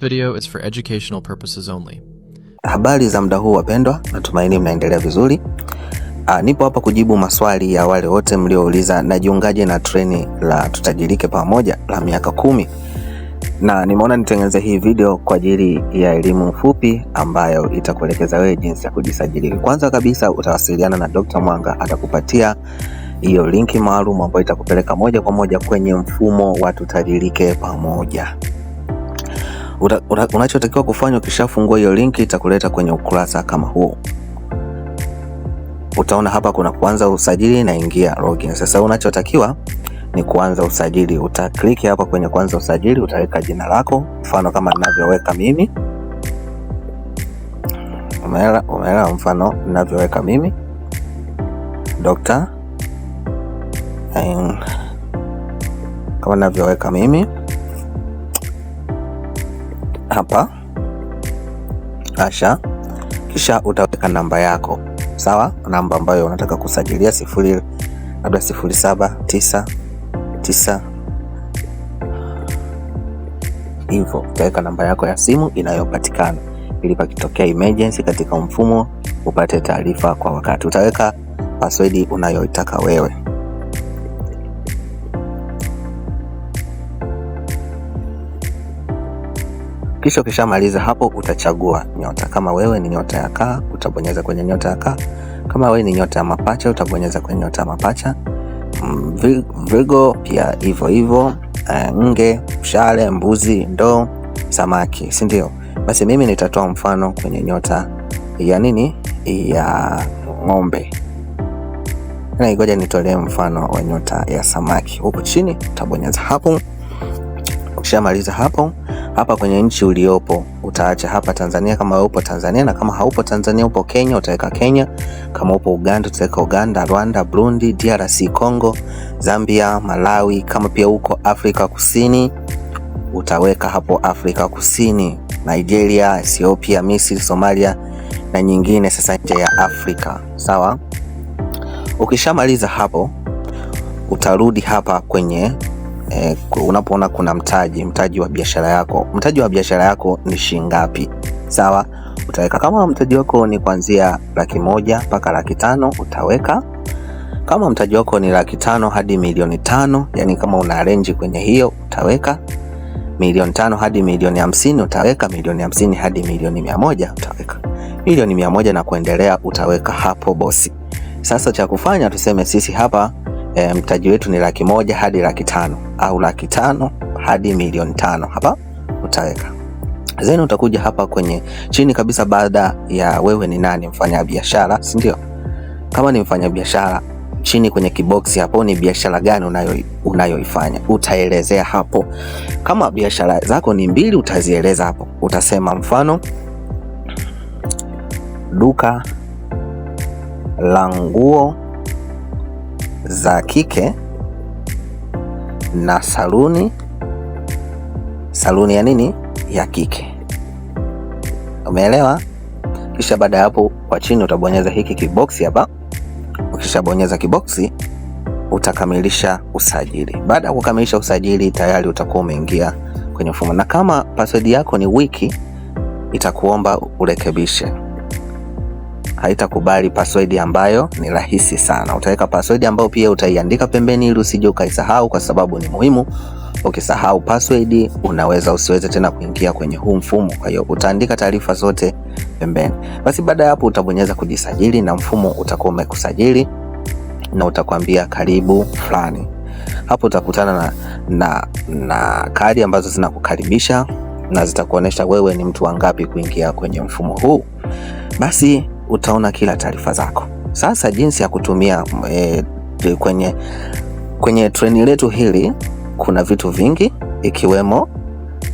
Video is for educational purposes only. Habari za muda huu wapendwa, natumaini mnaendelea vizuri. Nipo hapa kujibu maswali ya wale wote mliouliza najiungaje na treni la Tutajirike Pamoja la miaka 10, na nimeona nitengeneze hii video kwa ajili ya elimu fupi ambayo itakuelekeza wewe jinsi ya kujisajili. Kwanza kabisa utawasiliana na Dr. Mwanga, atakupatia hiyo linki maalum ambayo itakupeleka moja kwa moja kwenye mfumo wa Tutajirike Pamoja. Unachotakiwa kufanya ukishafungua hiyo linki itakuleta kwenye ukurasa kama huu. Utaona hapa kuna kuanza usajili na ingia login. Sasa unachotakiwa ni kuanza usajili. Utakliki hapa kwenye kuanza usajili, utaweka jina lako, mfano kama ninavyoweka mimi. Umeelewa? Mfano ninavyoweka mimi Dr. kama ninavyoweka mimi hapa Asha, kisha utaweka namba yako, sawa, namba ambayo unataka kusajilia, sifuri labda 0799 hivyo. Utaweka namba yako ya simu inayopatikana ili pakitokea emergency katika mfumo upate taarifa kwa wakati. Utaweka password unayoitaka wewe. Kisha ukishamaliza hapo utachagua nyota. Kama wewe ni nyota ya kaa utabonyeza kwenye nyota ya kaa. Kama wewe ni nyota ya mapacha utabonyeza kwenye nyota ya mapacha. Virgo pia hivyo hivyo, nge, mshale, mbuzi, ndoo, samaki, si ndio? Basi mimi nitatoa mfano kwenye nyota ya nini? Ya ng'ombe. Na ngoja nitolee mfano wa nyota ya samaki. Huku chini utabonyeza hapo. Ukishamaliza hapo, hapa kwenye nchi uliopo utaacha hapa Tanzania kama wewe upo Tanzania, na kama haupo Tanzania upo Kenya utaweka Kenya, kama upo Uganda utaweka Uganda, Rwanda, Burundi, DRC Congo, Zambia, Malawi. Kama pia uko Afrika Kusini utaweka hapo Afrika Kusini, Nigeria, Ethiopia, Misri, Somalia na nyingine sasa nje ya Afrika, sawa. Ukishamaliza hapo utarudi hapa kwenye unapoona kuna mtaji wa biashara yako. Mtaji wa biashara yako ni shilingi ngapi? Sawa, utaweka kama mtaji wako ni kuanzia 100,000 mpaka 500,000 utaweka. Kama mtaji wako ni 500,000 hadi 5,000,000, yani kama una range kwenye hiyo utaweka. 5,000,000 hadi 50,000,000 utaweka. 50,000,000 hadi 100,000,000 utaweka. 100,000,000 na kuendelea utaweka hapo bosi. Sasa cha kufanya tuseme sisi hapa mtaji wetu ni 100,000 hadi 500,000 au 500,000 hadi 5,000,000 hapa utaweka. Then utakuja hapa kwenye chini kabisa, baada ya wewe ni nani, mfanyabiashara, si ndio? Kama ni mfanyabiashara, chini kwenye kiboksi hapo ni biashara gani unayoifanya utaelezea hapo. Kama biashara zako ni 2 utazieleza hapo. Utasema mfano duka la nguo za kike na saluni ya nini? Ya kike. Umeelewa? Kisha baada ya hapo kwa chini utabonyeza hiki kiboksi hapa. Ukishabonyeza kiboksi utakamilisha usajili. Baada ya kukamilisha usajili tayari utakuwa umeingia kwenye mfumo, na kama password yako ni wiki itakuomba urekebishe. Haitakubali password ambayo ni rahisi sana. Utaweka password ambayo pia utaiandika pembeni ili usije ukaisahau, kwa sababu ni muhimu. Ukisahau password unaweza usiweze tena kuingia kwenye huu mfumo. Kwa hiyo utaandika taarifa zote pembeni. Basi baada ya hapo utabonyeza kujisajili na mfumo utakuwa umekusajili na utakwambia karibu fulani. Hapo utakutana na kadi ambazo zinakukaribisha na zitakuonesha wewe ni mtu wangapi kuingia kwenye mfumo huu. Basi utaona kila taarifa zako. Sasa jinsi ya kutumia kwenye treni letu hili kuna vitu vingi, ikiwemo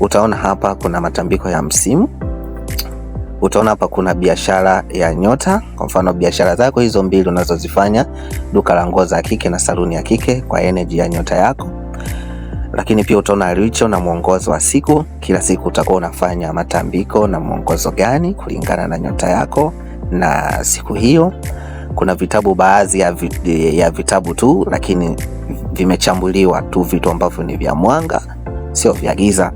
utaona hapa kuna matambiko ya msimu. Utaona hapa kuna biashara ya nyota. Kwa mfano biashara zako hizo 2 unazozifanya, duka la nguo za kike na saluni ya kike kwa energy ya nyota yako. Lakini pia utaona ritual na mwongozo wa siku. Kila siku utakuwa unafanya matambiko na mwongozo gani kulingana na nyota yako na siku hiyo. Kuna vitabu, baadhi ya vitabu tu, lakini vimechambuliwa tu vitu ambavyo ni vya mwanga, sio vya giza.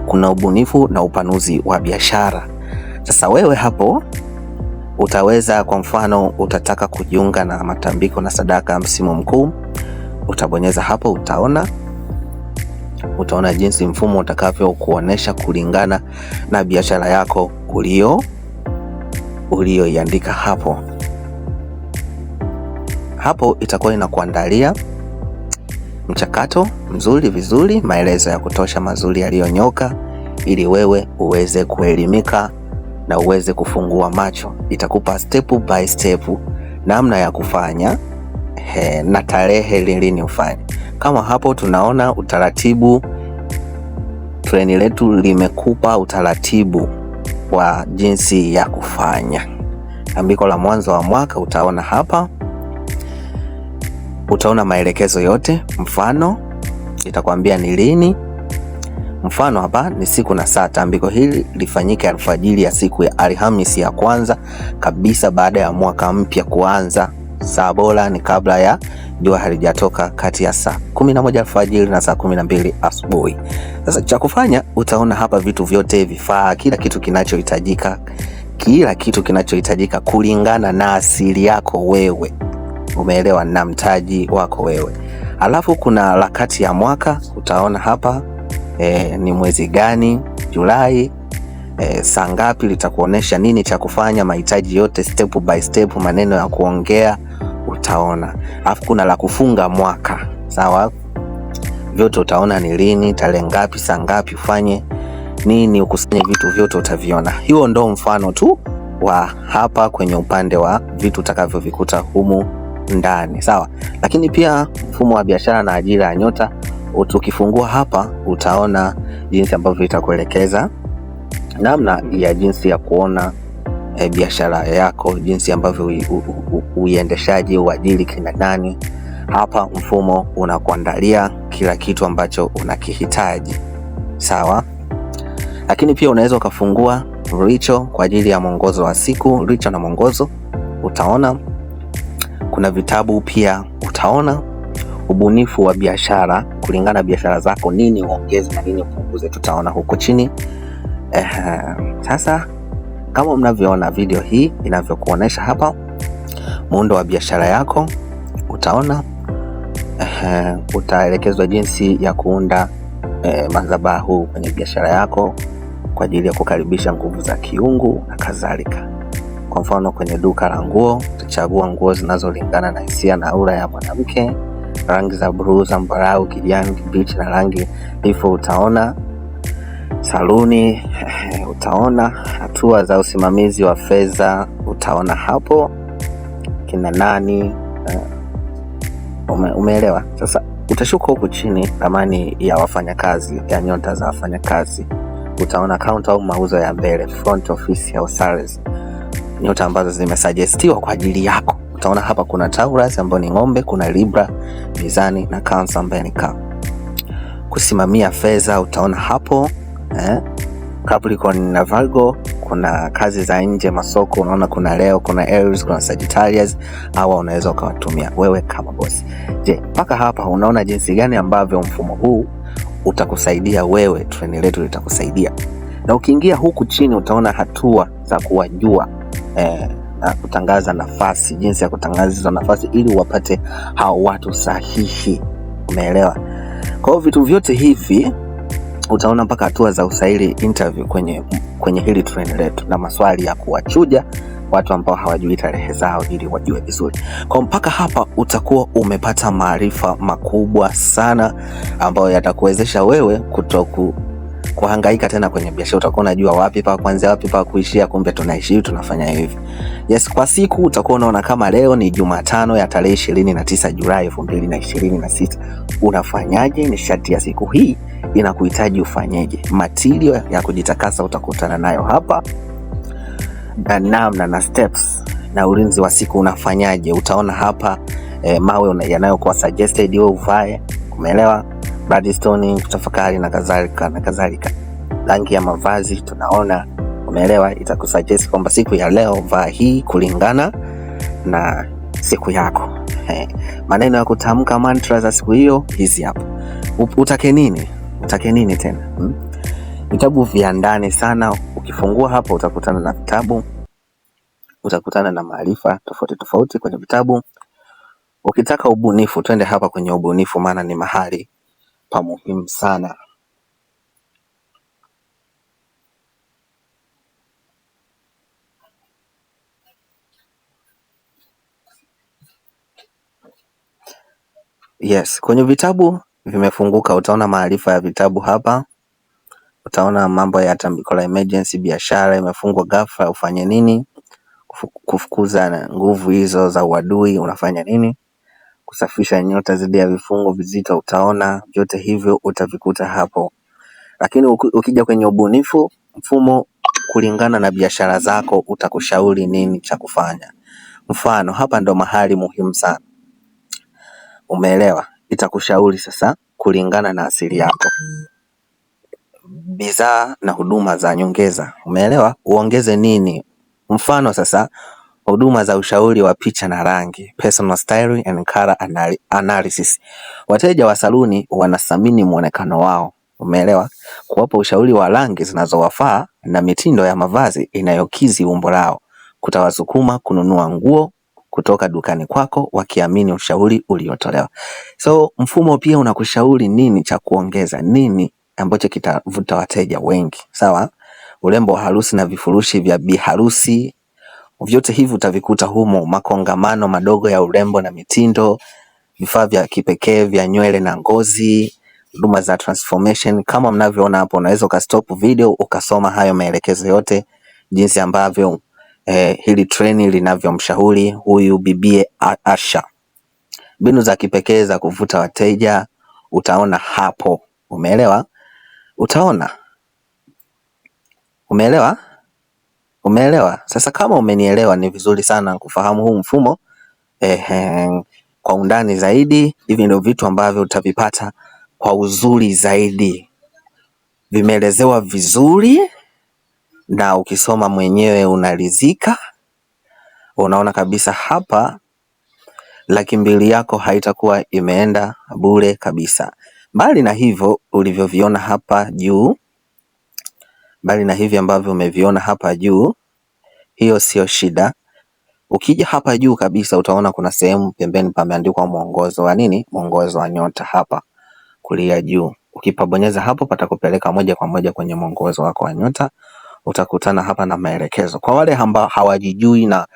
Kuna ubunifu na upanuzi wa biashara. Sasa wewe hapo utaweza, kwa mfano, utataka kujiunga na matambiko na sadaka msimu mkuu, utabonyeza hapo, utaona jinsi mfumo utakavyokuonesha kulingana na biashara yako ulioiandika hapo. Hapo itakuwa inakuandalia mchakato mzuri vizuri, maelezo ya kutosha mazuri yaliyonyoka, ili wewe uweze kuelimika na uweze kufungua macho. Itakupa step by step namna ya kufanya na tarehe lini ufanye. Kama hapo tunaona utaratibu, treni letu limekupa utaratibu wa jinsi ya kufanya. Tambiko la mwanzo wa mwaka utaona hapa, utaona maelekezo yote, mfano itakwambia ni lini. Mfano hapa ni siku na saa. Tambiko hili lifanyike alfajiri ya siku ya Alhamisi ya kwanza kabisa baada ya mwaka mpya kuanza. Saa bora ni kabla ya jua halijatoka, kati ya saa 11 alfajiri na saa 12 asubuhi. Sasa cha kufanya utaona hapa vitu vyote, vifaa, kila kitu kinachohitajika, kila kitu kinachohitajika kulingana na asili yako wewe, umeelewa, na mtaji wako wewe. Alafu kuna harakati ya mwaka utaona hapa ni mwezi gani, Julai, saa ngapi, litakuonesha nini cha kufanya, mahitaji yote step by step, maneno ya kuongea utaona. Alafu kuna la kufunga mwaka, sawa, vyote utaona ni lini, tarehe ngapi, saa ngapi, ufanye nini, ukusanye vitu vyote utaviona. Hiyo ndo mfano tu wa hapa kwenye upande wa vitu utakavyovikuta humu ndani, sawa. Lakini pia mfumo wa biashara na ajira ya nyota, ukifungua hapa utaona jinsi ambavyo itakuelekeza namna ya jinsi ya kuona biashara yako, jinsi ambavyo uiendeshaji, uajiri kina nani. Hapa mfumo unakuandalia kila kitu ambacho unakihitaji, sawa. Lakini pia unaweza ukafungua Richo kwa ajili ya mwongozo wa siku, Richo na mwongozo utaona kuna vitabu pia utaona ubunifu wa biashara kulingana na biashara zako, nini uongeze na nini upunguze, tutaona huko chini. Sasa kama mnavyoona video hii inavyokuonesha hapa muundo wa biashara yako utaona. Utaelekezwa jinsi ya kuunda madhabahu kwenye biashara yako kwa ajili ya kukaribisha nguvu za kiungu na kadhalika. Kwa mfano kwenye duka la nguo utachagua nguo zinazolingana na hisia na aura ya mwanamke, rangi za bluu, zambarau, kijani kibichi na rangi hivyo. Utaona saluni, utaona hatua za usimamizi wa fedha, utaona hapo kina nani. Umeelewa? Sasa utashuka huku chini, ramani ya wafanyakazi ya nyota za wafanyakazi, utaona kaunta au mauzo ya mbele, front office au sales, nyota ambazo zimesuggestiwa kwa ajili yako. Utaona hapa kuna Taurus ambayo ni ng'ombe, kuna Libra mizani na Cancer ambaye ni kaa. Kusimamia fedha utaona hapo Capricorn na Virgo. Kuna kazi za nje, masoko, unaona kuna Leo, kuna Aries, kuna Sagittarius. Hawa unaweza ukawatumia wewe kama bosi. Je, mpaka hapa unaona jinsi gani ambavyo mfumo huu utakusaidia wewe? Treni letu litakusaidia, na ukiingia huku chini utaona hatua za kuwajua na kutangaza nafasi, jinsi ya kutangaza hizo nafasi ili wapate hao watu sahihi. Umeelewa? Kwa hiyo vitu vyote hivi utaona mpaka hatua za usaili interview kwenye hili treni letu na maswali ya kuwachuja watu ambao hawajui tarehe zao ili wajue vizuri. Kwa mpaka hapa utakuwa umepata maarifa makubwa sana ambayo yatakuwezesha wewe kutoku kuhangaika tena kwenye biashara. Utakuwa unajua wapi pa kuanzia, wapi pa kuishia, kumbe tunaishi hivi, tunafanya hivi. Yes, kwa siku utakuwa unaona kama leo ni Jumatano ya tarehe 29 Julai 2026. Unafanyaje? Nishati ya siku hii inakuhitaji ufanyeje? Matirio ya kujitakasa utakutana nayo hapa, na namna na steps na ulinzi wa siku unafanyaje, utaona hapa mawe yanayokuwa suggested wewe uvae, umeelewa? Bloodstone, kutafakari na kadhalika na kadhalika. Rangi ya mavazi tunaona, umeelewa, itakusuggest kwamba siku ya leo vaa hii kulingana na siku yako. Maneno ya kutamka mantra za siku hiyo hizi hapa. Utake nini? Utake nini tena? Vitabu vya ndani sana. Ukifungua hapo utakutana na vitabu, utakutana na maarifa tofauti tofauti kwenye vitabu. Ukitaka ubunifu, twende hapa kwenye ubunifu, maana ni mahali pa muhimu sana. Yes, kwenye vitabu vimefunguka, utaona maarifa ya vitabu hapa, utaona mambo ya tambiko la emergency, biashara imefungwa ghafla, ufanye nini? Kufukuza na nguvu hizo za uadui, unafanya nini? Kusafisha nyota dhidi ya vifungo vizito, utaona vyote hivyo utavikuta hapo. Lakini ukija kwenye ubunifu, mfumo kulingana na biashara zako utakushauri nini cha kufanya. Mfano, hapa ndo mahali muhimu sana, umeelewa? Itakushauri sasa kulingana na asili yako, bidhaa na huduma za nyongeza, umeelewa? Uongeze nini? Mfano sasa, huduma za ushauri wa picha na rangi, personal styling and color analysis. Wateja wa saluni wanathamini muonekano wao, umeelewa? Kuwapa ushauri wa rangi zinazowafaa na mitindo ya mavazi inayokidhi umbo lao kutawasukuma kununua nguo kutoka dukani kwako wakiamini ushauri uliotolewa. So mfumo pia unakushauri nini cha kuongeza, nini ambacho kitavuta wateja wengi, sawa? Urembo wa harusi na vifurushi vya biharusi, vyote hivi utavikuta humo, makongamano madogo ya urembo na mitindo, vifaa vya kipekee vya nywele na ngozi, huduma za transformation. Kama mnavyoona hapo, unaweza ukastop video ukasoma hayo maelekezo yote, jinsi ambavyo hili treni linavyomshauri huyu bibie Asha. Mbinu za kipekee za kuvuta wateja utaona hapo, umeelewa? Utaona, umeelewa? Umeelewa? Sasa kama umenielewa, ni vizuri sana kufahamu huu mfumo kwa undani zaidi. Hivi ndio vitu ambavyo utavipata kwa uzuri zaidi, vimeelezewa vizuri, na ukisoma mwenyewe unaridhika, unaona kabisa hapa 200,000 yako haitakuwa imeenda bure kabisa. Mbali na hivyo ulivyoviona hapa juu, mbali na hivi ambavyo umeviona hapa juu, hiyo sio shida. Ukija hapa juu kabisa utaona kuna sehemu pembeni pameandikwa mwongozo wa nini? Mwongozo wa nyota hapa kulia juu. Ukipabonyeza hapo patakupeleka moja kwa moja kwenye mwongozo wako wa nyota. Utakutana hapa na maelekezo. Kwa wale ambao hawajijui na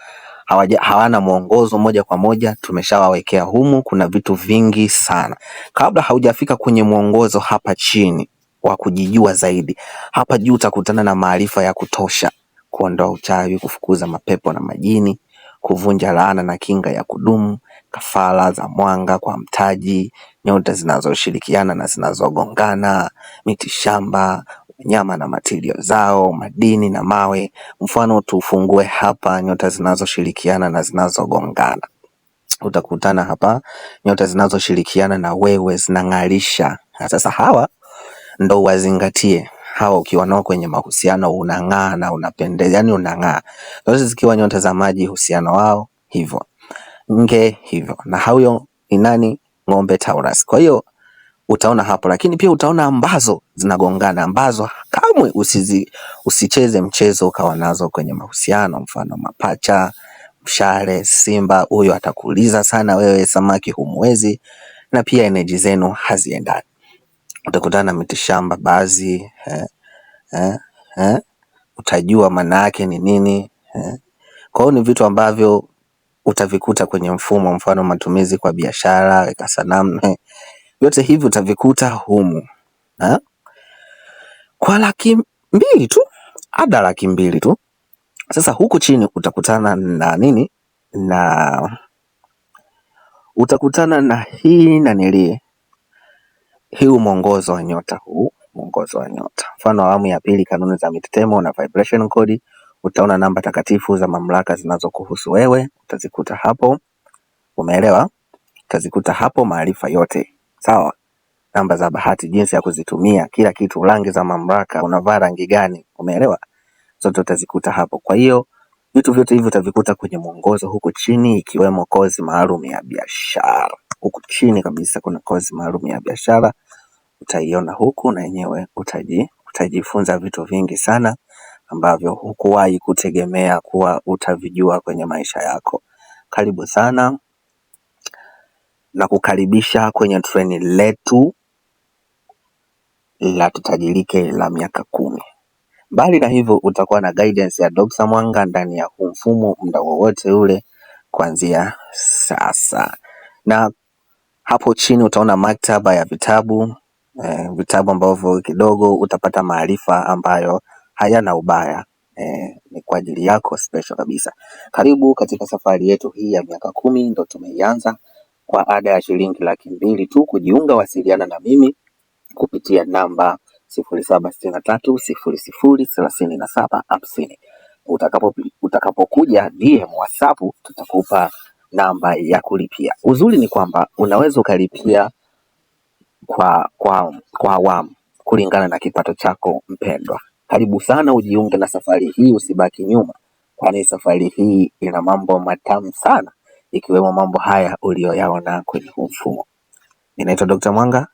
hawana mwongozo moja kwa moja, tumeshawawekea humu. Kuna vitu vingi sana. Kabla haujafika kwenye mwongozo hapa chini wa kujijua zaidi, hapa juu utakutana na maarifa ya kutosha: kuondoa uchawi, kufukuza mapepo na majini, kuvunja laana na kinga ya kudumu, kafara za mwanga kwa mtaji, nyota zinazoshirikiana na zinazogongana, miti shamba, wanyama na matilio zao, madini na mawe. Mfano tufungue hapa nyota zinazoshirikiana na zinazogongana. Utakutana hapa nyota zinazoshirikiana na wewe zinang'arisha. Sasa hawa ndo wazingatie hawa, ukiwa nao kwenye mahusiano unang'aa na unapendeza, yani unang'aa. Zote zikiwa nyota za maji, uhusiano wao hivyo, nge hivyo, na huyo ni nani? Ng'ombe Taurus. Kwa hiyo utaona hapo, lakini pia utaona ambazo zinagongana, ambazo kamwe usicheze mchezo ukawa nazo kwenye mahusiano, mfano mapacha, mshale, simba. Huyo atakuuliza sana wewe, samaki humwezi, na pia eneji zenu haziendani. Utakutana na mitishamba baadhi, eh, eh, utajua maana yake ni nini eh. Kwa hiyo ni vitu ambavyo utavikuta kwenye mfumo, mfano matumizi kwa biashara, weka sanamu, vyote hivi utavikuta humu eh? Kwa 200,000 tu, ada 200,000 tu. Sasa huku chini utakutana na nini? Na utakutana na hii na nili hii mwongozo wa nyota huu, mwongozo wa nyota. Mfano awamu ya pili, kanuni za mitetemo na vibration code. Utaona namba takatifu za mamlaka zinazokuhusu wewe, utazikuta hapo. Umeelewa? Utazikuta hapo maarifa yote, sawa? Namba za bahati, jinsi ya kuzitumia, kila kitu, rangi za mamlaka, unavaa rangi gani, umeelewa? Zote utazikuta hapo. Kwa hiyo vitu vyote hivi utavikuta kwenye mwongozo huku chini, ikiwemo kozi maalum ya biashara. Huku chini kabisa kuna kozi maalum ya biashara, utaiona huku na yenyewe Utajifunza vitu vingi sana ambavyo hukuwahi kutegemea kuwa utavijua kwenye maisha yako. Karibu sana na kukaribisha kwenye treni letu la Tutajirike la miaka 10. Mbali na hivyo, utakuwa na guidance ya Dr. Mwanga ndani ya huu mfumo muda wowote ule kuanzia sasa. Na hapo chini utaona maktaba ya vitabu vitabu ambavyo kidogo utapata maarifa ambayo hayana ubaya ni kwa ajili yako special kabisa. Karibu katika safari yetu hii ya miaka 10, ndo tumeianza kwa ada ya shilingi 200,000 tu. Kujiunga, wasiliana na mimi kupitia namba 0763 00 37 50. Utakapokuja DM WhatsApp tutakupa namba ya kulipia. Uzuri ni kwamba unaweza ukalipia kwa awamu kulingana na kipato chako mpendwa. Karibu sana ujiunge na safari hii, usibaki nyuma, kwani safari hii ina mambo matamu sana, ikiwemo mambo haya uliyoyaona kwenye huu mfumo. Ninaitwa Dr. Mwanga,